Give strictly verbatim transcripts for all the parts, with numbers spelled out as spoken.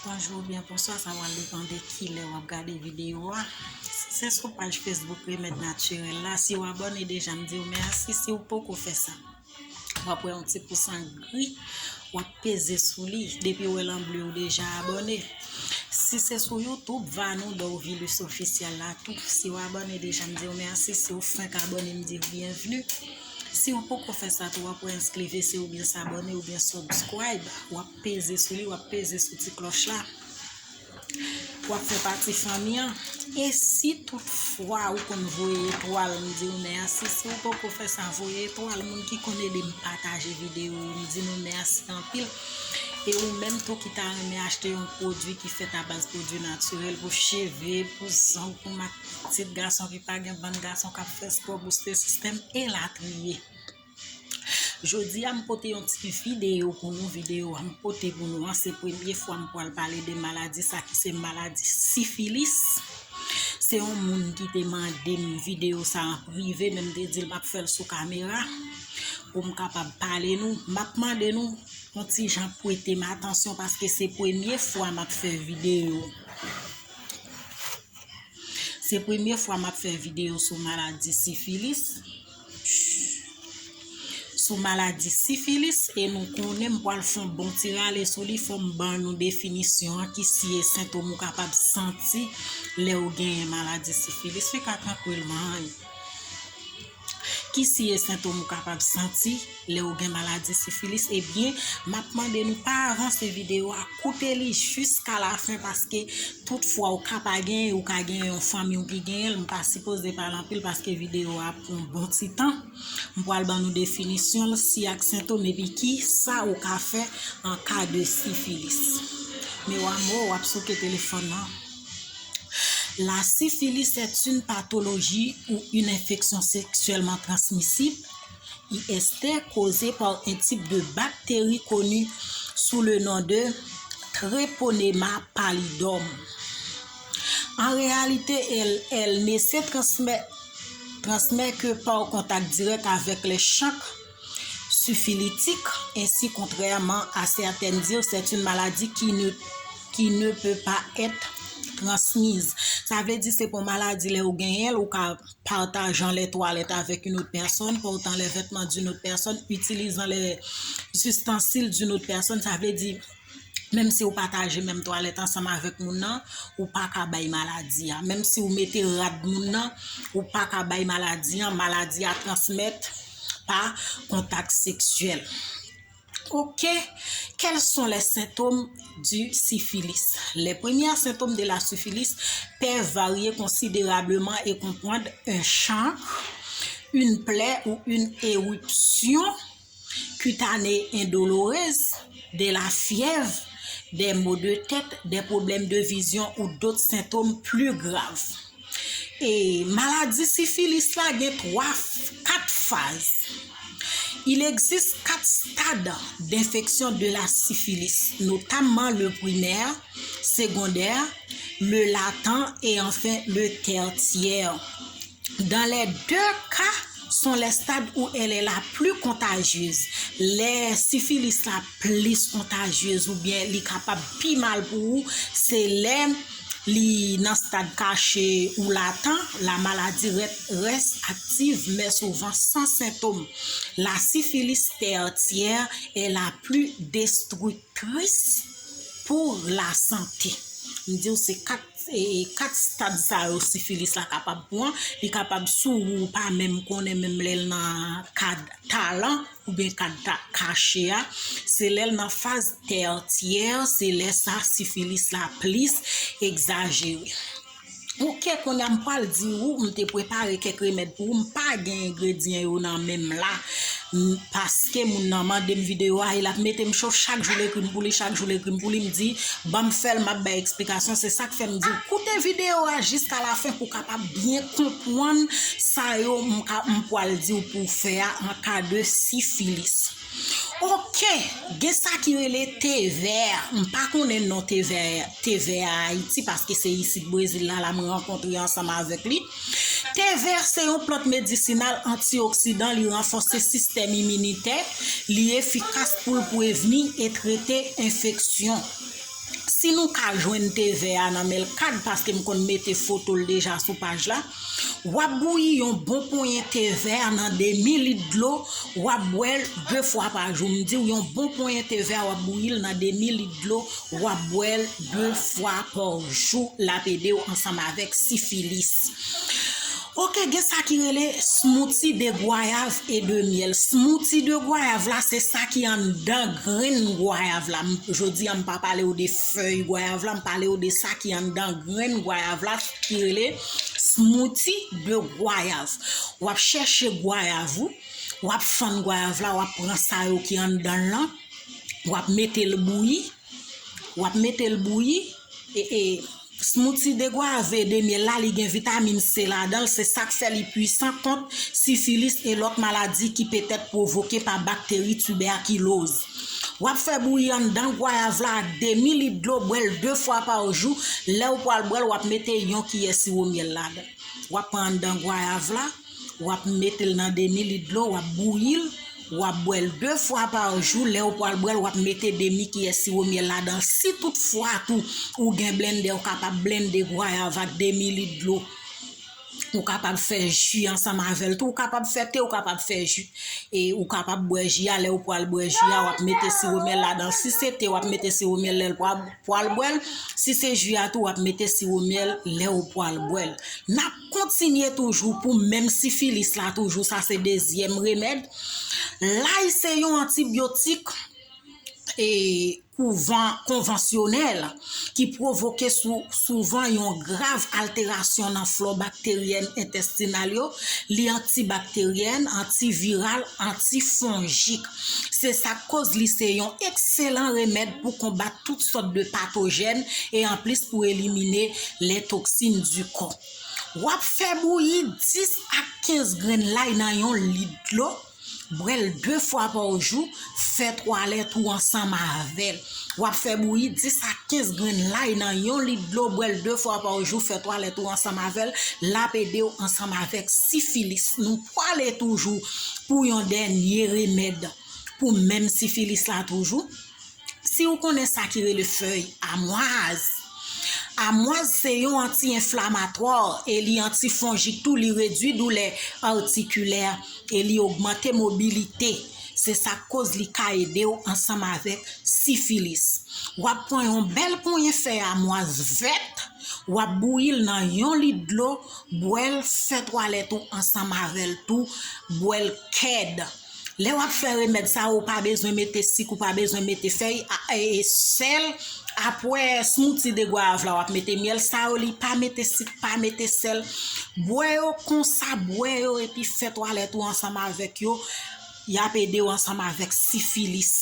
Bonjou oubyen bonswa, sa pral depann de kilè w ap gade videyo a. Si se sou paj Facebook Remèd Natirèl la, si w abòne deja, m di w mèsi. Si w poko fè sa, w ap wè yon ti pous an gri, w ap peze sou li. Depi w wè l an ble, ou deja abòne. Si se sou YouTube, Vanou Dorvilus Officiel la tou. Si w abòne deja, m di w mèsi. Si w fenk abòne, m di w byenvni. Si w poko fè sa tou, w ap wè yon skrive se oubyen s'abonner oubyen subscribe. W ap peze sou li, w ap peze sou ti klòch la. W ap fè pati fanmi an. E si toutfwa ou konn voye etwal, m di w mèsi. Si w poko fè sa, voye etwal. Moun ki konn ede m pataje videyo yo, m di nou mèsi anpil. E ou menm tou ki ta renmen achte yon pwodui ki fèt a baz pwodui natirèl pou cheve, pou zong, pou mak, pitit gason ki pa gen bann gason k ap fè spò, booste sistèm, elatriye. Jodi a, m pote yon ti videyo pou nou. Videyo a m pote pou nou an, se premye fwa m pral pale de maladi sa ki se maladi sifilis. Se yon moun ki te mande m videyo sa an prive, men m te di l m ap fè l sou kamera pou m kapab pale nou. M ap mande nou yon ti jan prete m atansyon paske se premye fwa m ap fè videyo. Se premye fwa m ap fè videyo sou maladi sifilis. Sou maladi sifilis, e nou konnen m pral fè yon bon ti rale sou li, fò m ban nou definisyon an, ki siy e sentòm ou kapab santi lè w genyen maladi sifilis. Fika trankilman. Ki siy e sentòm ou kapab santi lè w gen maladi sifilis? Ebyen, m ap mande nou pa avanse videyo a, koute li jiska lafen, paske toutfwa ou ka pa genyen, ou ka genyen yon fanmi w ki genyen l, m pa sipoze pale anpil paske videyo a ap pran yon bon ti tan. M pral ban nou definisyon l, siy ak sentòm, epi ki sa ou ka fè an ka de sifilis. Mewamo, w ap souke telefòn nan. La syphilis est une pathologie ou une infection sexuellement transmissible, I S T, causée par un type de bactérie connu sous le nom de Treponema pallidum. En réalité, elle, elle ne se transmet, transmet que par contact direct avec les chancres syphilitiques. Ainsi, contrairement à certaines dire, c'est une maladie qui ne, qui ne peut pas être transmise. Sa vle di se pa yon maladi lè ou genyen l, ou ka pataje anlè twalèt avèk yon lòt pèsòn, portant les vêtements d'une autre personne, utilisant les ustensiles d'une autre personne. Sa vle di, menm si ou pataje menm twalèt ansanm avèk moun nan, ou pa ka bay maladi a. Menm si ou mete rad moun nan, ou pa ka bay maladi a. Maladi a transmèt pa kontak seksyèl. Ok, quels sont les symptômes du syphilis? Les premiers symptômes de la syphilis peuvent varier considérablement et comprendre un chancre, une plaie ou une éruption cutanée indouloureuse, de la fièvre, des maux de tête, des problèmes de vision ou d'autres symptômes plus graves. E maladi sifilis la gen twa, kat faz. Il existe quatre stades d'infection de la syphilis, notamment le primaire, secondaire, le latent et enfin le tertiaire. Dans les deux cas, sont les stades où elle est la plus contagieuse. Lè sifilis la plis kontajyez oubyen li kapab pi mal pou ou, se lè li nan stad kache ou latan, la maladie reste active, mais souvent sans symptômes. La syphilis tertiaire est la plus destructrice pour la santé. M di w se kat, e, kat stad sa yo sifilis la kapab pran. Li kapab sou ou, ou pa menm konnen, menm lè l nan kad talan oubyen kad ta kache a. Se lè l nan faz tètyè, se lè sa sifilis la plis egzajere. Ok, kounye a m pral di ou, m te prepare kèk remèd pou ou, m pa gen engredyan yo nan men m la. M, paske moun nan mande m videyo a, e l ap mete m cho, chak jou l ekri m pou li, chak jou l ekri m pou li, m di, ban m fè l, m ap bay eksplikasyon, se sa k fè m di w, koute videyo a jiska lafen pou w kapab byen konprann sa yo m ka, m pral di w pou w fè a an ka de sifilis. Ok, gen sa ki rele te vè. M pa konnen non te vè, te vè a Ayiti, paske se isit Brezil la, la m rankontre ansanm avèk li. Te vè se yon plant medisinal antioksidan, li ranfòse sistèm iminitè, li efikas pou l prevni e trete enfeksyon. Si nou ka jwenn te vè a nan Melkad, paske m konn mete foto l deja sou paj la, w ap bouyi yon bon ponyen te vè nan demi lit dlo, w ap bwè l de fwa pa jou. M di w, yon bon ponyen te vè, w ap bouyi l nan demi lit dlo, w ap bwè l de fwa pa jou. L ap ede w ansanm avèk sifilis. Oke, gen sa ki rele smoothie de goyave et de miel. Smoothie de goyave la, se sa ki anndan grenn gwayav la. M, jodi a, m pa pale w de fèy gwayav la, m pale w de sa ki anndan grenn gwayav la, ki rele smoothie de goyave. W ap chèche gwayav ou, w ap fann gwayav la, w ap pran sa yo ki anndan l lan, w ap mete l bouyi, w ap mete l bouyi, e, e, smoothie de goyave et de miel la, li gen vitamin C ladan l, se sa k fè li pwisan kont sifilis e lòt maladi ki petèt pwovoke pa bakteri tibèkiloz. W ap fè bouyi anndan gwayav la ak demi lit dlo, bwè l de fwa pa jou. Lè w pral bwè l, w ap mete yon kiyè siwo myèl ladan l. W ap pran anndan gwayav la, w ap mete l nan demi lit dlo, w ap bouyi l, w ap bwè l de fwa pa jou. Lè w pral bwè l, w ap mete demi kiyè siwo myèl ladan l. Si toutfwa tou ou gen blendè, ou kapab blende gwayav ak demi lit dlo. Ou kapab fè ji ansanm avè l tou. Ou kapab fè te, ou kapab fè ji. E ou kapab bwè ji a, lè ou pral bwè ji a, w ap mete siwo myèl ladan l. Si se te, w ap mete siwo myèl lè l pral, pral bwè l. Si se ji a tou, w ap mete siwo myèl lè ou pral bwè l. N ap kontinye toujou pou menm sifilis la toujou, sa se dezyèm remèd. Lay se yon antibyotik e kouvan konvansyonèl ki pwovoke sou, souvan yon grav alterasyon nan flò bakteryèn entestinal yo. Li antibakteryèn, antiviral, antifonjik. Se sa k koz li se yon ekselan remèd pou konbat tout sòt de patojèn e anplis pou elimine les toxines du corps. W ap fè bouyi dis a kenz grenn lay nan yon lit dlo. Bwè l de fwa pa jou, fè twalèt ou ansanm avè l. W ap fè bouyi dis a kenz grenn lay nan yon lit dlo, bwè l de fwa pa jou, fè twalèt ou ansanm avè l, l ap ede w ansanm avèk sifilis. Nou pwale toujou pou yon dènye remèd pou menm sifilis la toujou. Si w konnen sa ki rele fèy amwaz, amwaz se yon anti-enflamatwa e li antifonjik tou, li redui doulè atikilè e li ogmante mobilite. Se sa k koz li ka ede w ansanm avèk sifilis. W ap pran yon bèl ponyen fèy amwaz vèt, w ap bouyi l nan yon lit dlo, bwè l, fè twalèt ou ansanm avè l tou, bwè l kèd. Lè w ap fè remèd sa, ou pa bezwen mete sik, ou pa bezwen mete fèy, a, e, e, sèl. Apre smoothie de gwayav la, w ap mete myèl. Sa yo, li pa mete sik, pa mete sèl. Bwè yo konsa, bwè yo, epi fè twalèt ou ansanm avèk yo. Y ap ede w ansanm avèk sifilis.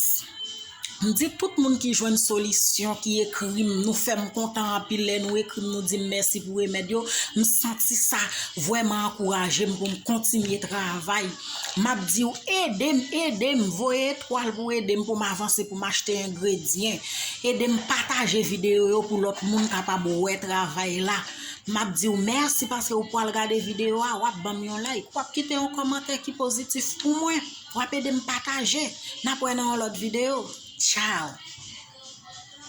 M di tout moun ki jwenn solisyon, ki ekri m, nou fè m kontan anpil lè nou ekri m, nou di m mèsi pou remèd yo. M santi sa vrèman ankouraje m pou m kontinye travay. M ap di w, ede m, ede m, voye etwal pou ede m, pou m avanse, pou m achte engredyan. Ede m pataje videyo yo pou lòt moun kapab wè travay la. M ap di w mèsi paske w pral gade videyo a, w ap ban m yon like, w ap kite yon kòmantè ki pozitif pou mwen, w ap ede m pataje. N ap wè nan yon lòt videyo. Tchao!